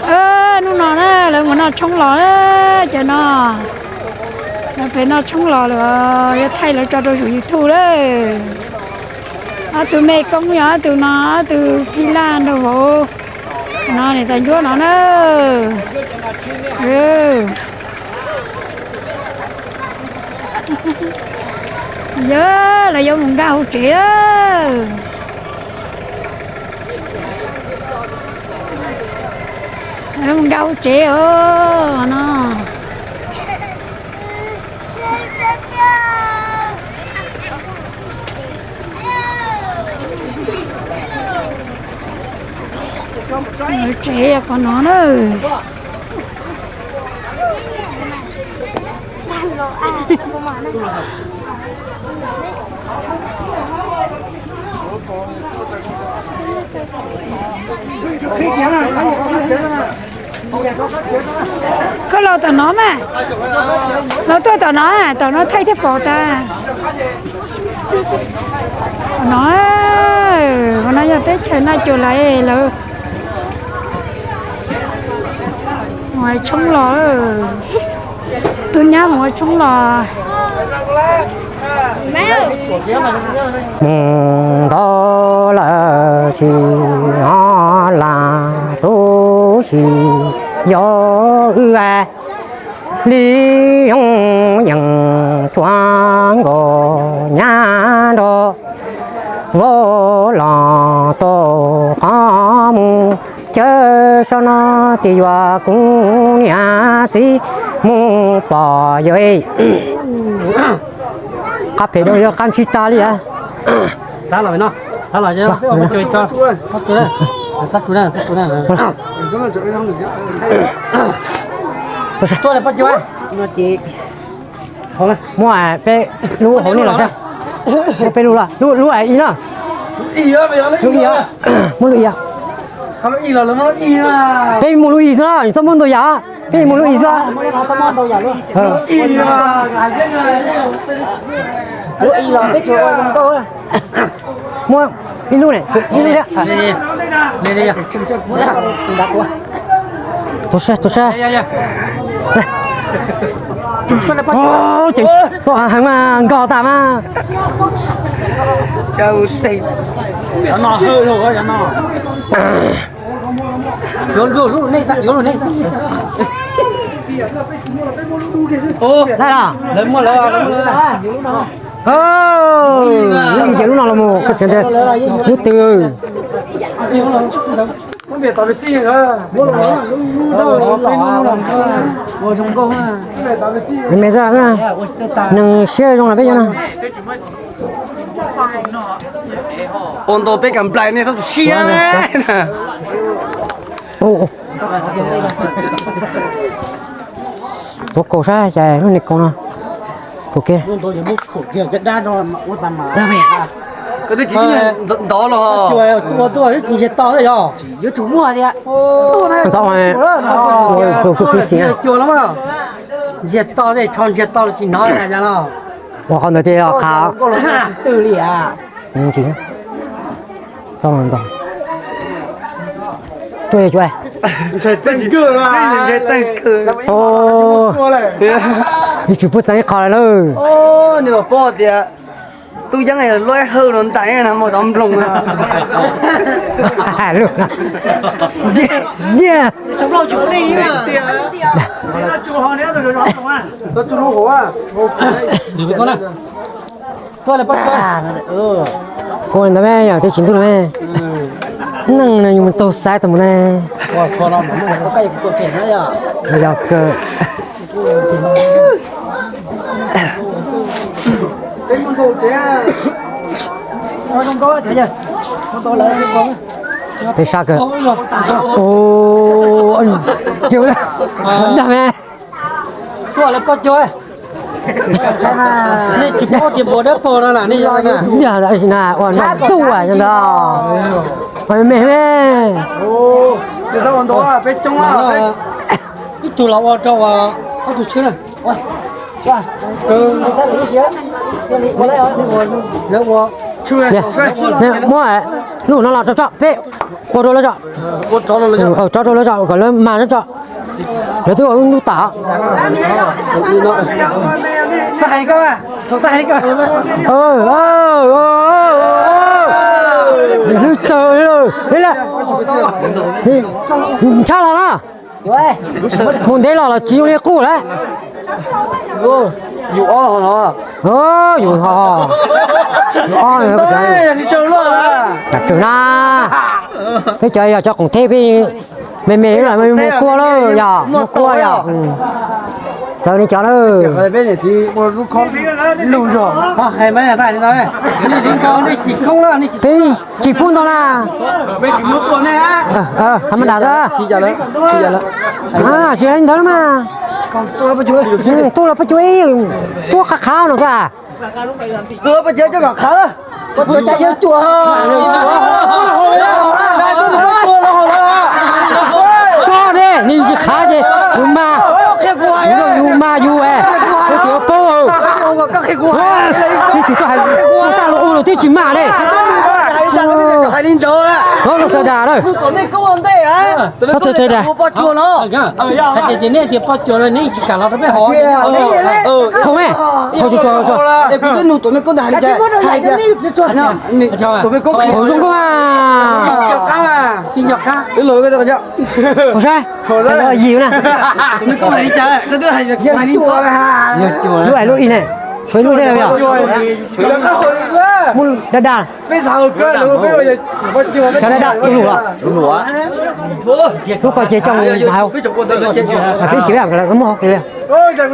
Hnub no na lawv mus noj tshoob los na, cov no, lawv pem noj tshoob los lawm, yuav thaij lawv tso rau saum YouTube lawm. Ob tug me koob yog ob tug no, ob tug phij laj nraug vauv no, niam tais ncuab no na. Yog lawv yuav mus nkag hauv tsev. Lawv mus nkag hauv tsev os no. Lawv tsev yog qhov no na. Koj los tom no mas, los tuaj tom no, tom no thaij thiaj pom tas. Tom no, qhov no yog teb chaws Naj Cuam Lais lawv mus hais tshoob los. Tub nyab mus ua tshoob los. Mus nto lawm sis ho las tub sis yog wb li yooj yees cuab nkaus nyab nrog vauv los tau qhov mus. Cawv sab no tis yuav kuv niam txiv mus pom yawg. Qab phem dua yog qab ntsib tag li. Muab peb lub hauv nej los saib. Muab peb lub los, lub ib na. Lub ib, muab lub ib. Peb mus lub ib xwb, txhob muab ntau yam. Peb mus lub ib xwb. Muab ib lub ne, ib lub thiab. Tuag saib, tuag saib. Ces txoj heev mas nkog tas mas. Lawv muaj lawv, lub ib ces lub no los mus koj tsev ntawd, lub twg. Me xwb, neeg siab zoo los peb yuav no. Ua ntau peb kam nplais nej txhob tu siab. Tuav kaus saib cas lub niag kaus no. Kaus kiag. Koj twb tsis ntov los. Ua tuaj ntsiag to yog. Yuav tsum muaj tias. Ntov. Ntsiag to tej tsho ntsiag to los tsis hnov cas los. Ua qhov ntawd tias qhav. Twb li a. Txoj no ntog. Tuaj cuab. Yuav tsum pub txeeb ib qho lawm lauj. Nws pom tias tub yeeb luab hawj no ntais na mus tov nploos. Diaj. Koj ntawd me yog tej tsis ntuj no me. Neeg no yus mus taug xaiv tau mus ntawd. Yog kawg. Peb sab kawg. Dag me. Tuaj lawv poj cuag. Nej tsis paub tias npua dawb paug no na, nej yog na. Ua no tuaj ntawd. Ua me me. Ib tug los ua rau ob tug tshwj na. Muab Hnub no los tso tso peb ua rau lawv tso, tso rau lawv tso kom lawv mag tso, lawv twb ua wb ntub tas. Ntshab los na, mus ntev los los tsis zoo li qub lawm. Yus ob, yus ob, tam tswm na, peb cov yog cov qoom theb peb me me lawm, mus kua lawm yog, mus kua yog. Txawv li cov lawm. Peb tsis pub ntau na. Tham ma das xwb. Tsis li ntawd mas, tuaj los peb cuab ib, cuab qab qhav no xwb. Koj ne, nws tsis qhav ces yus mas, yus mas yus, kuv tsis paub. Tib tsis tau hais, kuv txaj los ua los twb tsis mag ne. Txhob txhawj dag lawm. Txhob txhawj dag. Qhov me, qhov tsuag tsuag, qhov zoo nkauj a. Qhov saib, yim na. Lub ais lub ib ne, tshuav ib lub thiab yog. Muab dab dab. Cov dab dab ua lus los? Lub ko ces coj mus hauv. Peb xyuv yam kom lawv muab hauv kiag li. Peb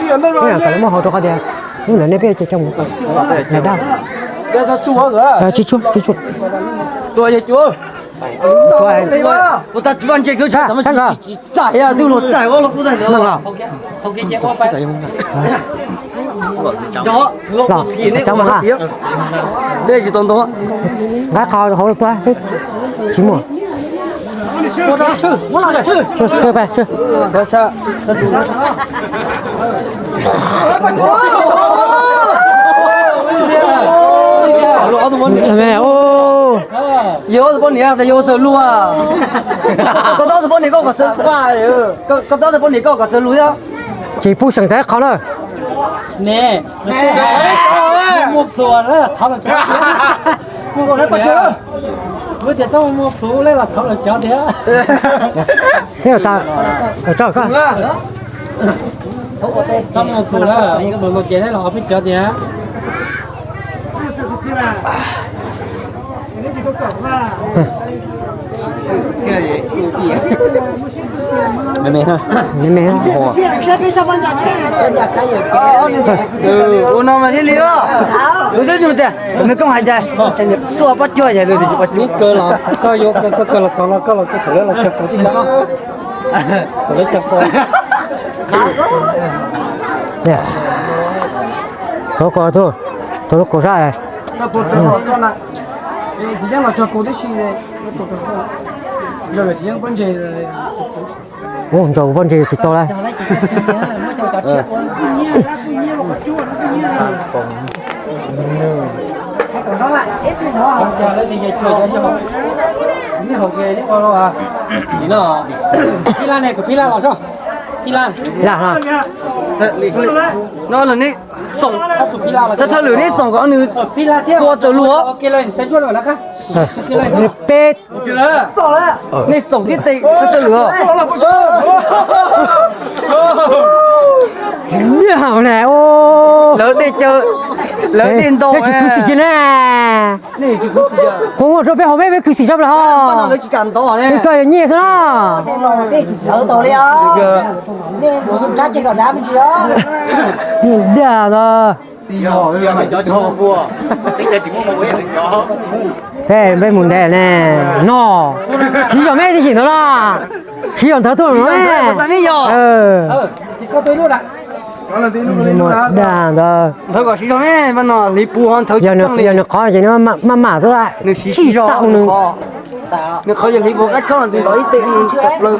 yam kom lawv muab hauv rau qhov tias lub ntawd nej peb ces coj mus dab dab. Tsis tsuag, tsis tsuag. Los, cov mas ha. Nqaij qhov hauv tuaj, tsis muaj. Yog ob tug poj niam, yog txawg lug. Koj tau ob tug poj niam koj kom txawg lug thiab. Tsis pub seem txawv qhov na. Ne, muaj plhu, muaj plhu, muaj plhu, muaj plhu los thov lawv cov tiag. Thiab tau, tau koj. Txhob muaj plhu lawm, muaj plhu ces los peb cov tiag. Me me, me me. Ua no mas thiaj li os. Tus twb nyuj tias tus me koob hais tias tuaj pob cuag yog tus tsis pob cuag. Koj yuav koj kawg los txog no koj los koj thaum lawv los cog qos tib sab. Thaum lawv cog qos. Thov ko tuaj, thov lub kaus sab. Ub, ntsaum pob ntseg tsis tau lawm. Pib laj ne, kuv pib laj los so. Pib laj. Laj ha. No lawm ne, xoom, thawj lwm ne xoom kom nws kua txawg lug. Peb. Nej xoom tib tes thawj lwm os. Lawv dej caw, lawv dej ntau. Tsis khuv xim kiag na. Kuv ua rau peb hauv peb, peb khuv xim tshaj plaws ho. Koj yog nyiaj xwb na. Dag ntag. Peb mus ntev ne, no, siv zog me tib si ntawd los, siv zog ntawd tuaj no. Dag ntawd. Yog nws qhov ces nws maj mam xwb, nws siv zog nws. Nws qhov yog hliv puv qab khob ntawd ib tes nws tawm plaws.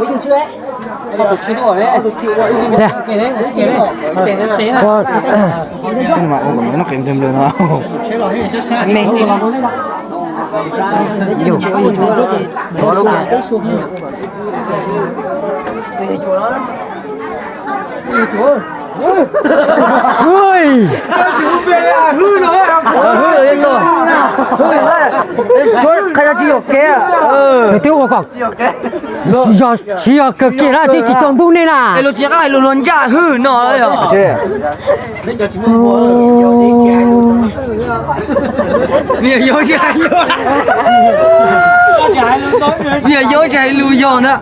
Qhov yog tsis yuam kev, nws twb ua kom yog siv yog kawg kiag na, twb tsis tsaus ntuj nej na. Luag tsis qab hais lus luag ntsaj hwj no. Niam yau tsis hais lus yog ntag.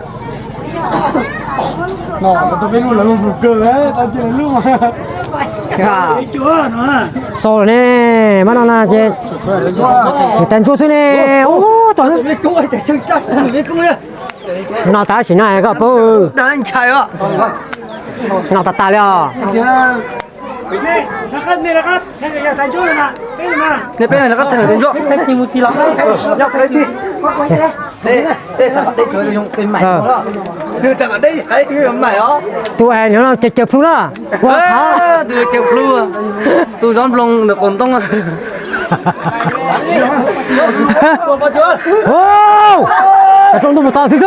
Xaus lawm ne, mab no na ces niam tais ntsuab xwb ne. Ub, no tas sim no koj pab no tas tas li os. Tus es no ces cawg plhu na. Ua qhov, tus cawg plhu, tus zov nploos ntawm qaum ntoo. Tsaus ntuj mus tos xwb xwb.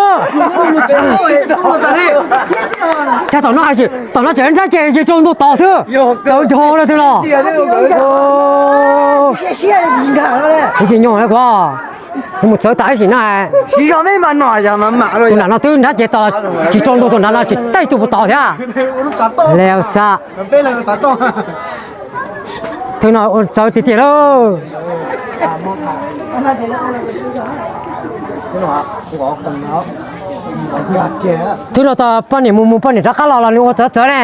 Cas tom no hais tias tom no tseem nrab ces ces tsaus ntuj tos xwb. Txawv nco na twg los. Kuv ces nyo kuv mus txawv tas ib sim no. Tus nram no twb nrab ces tos tsis tsaus ntuj, tus nram no tsis tej tus puas tos thiab. Leo xav thwb no ua txawv tiag tiag lauj. Thwb no tau poj niam mus mus poj niam rov qab los los nws ua txawv txawv ne.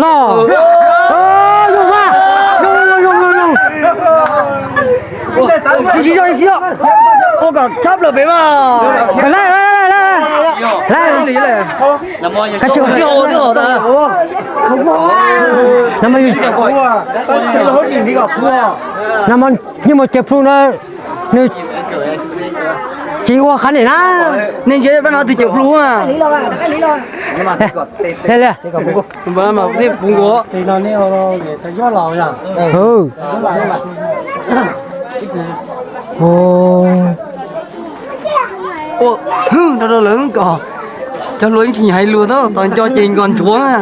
Los, ua kom tshab plaws pem mas. Yeej mas cawg plhu na, nws tsis ua qhov niam na. Nej ntsia pab no twg cawg plhu a. Hwj, rau rau lawv kom cov hluas yeej tsis hais lus, tab tom nco ces nkaus ntsuav na.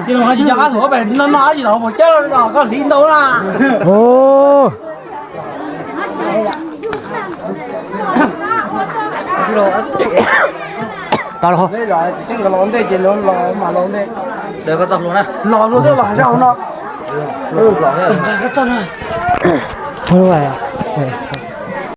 Tau los.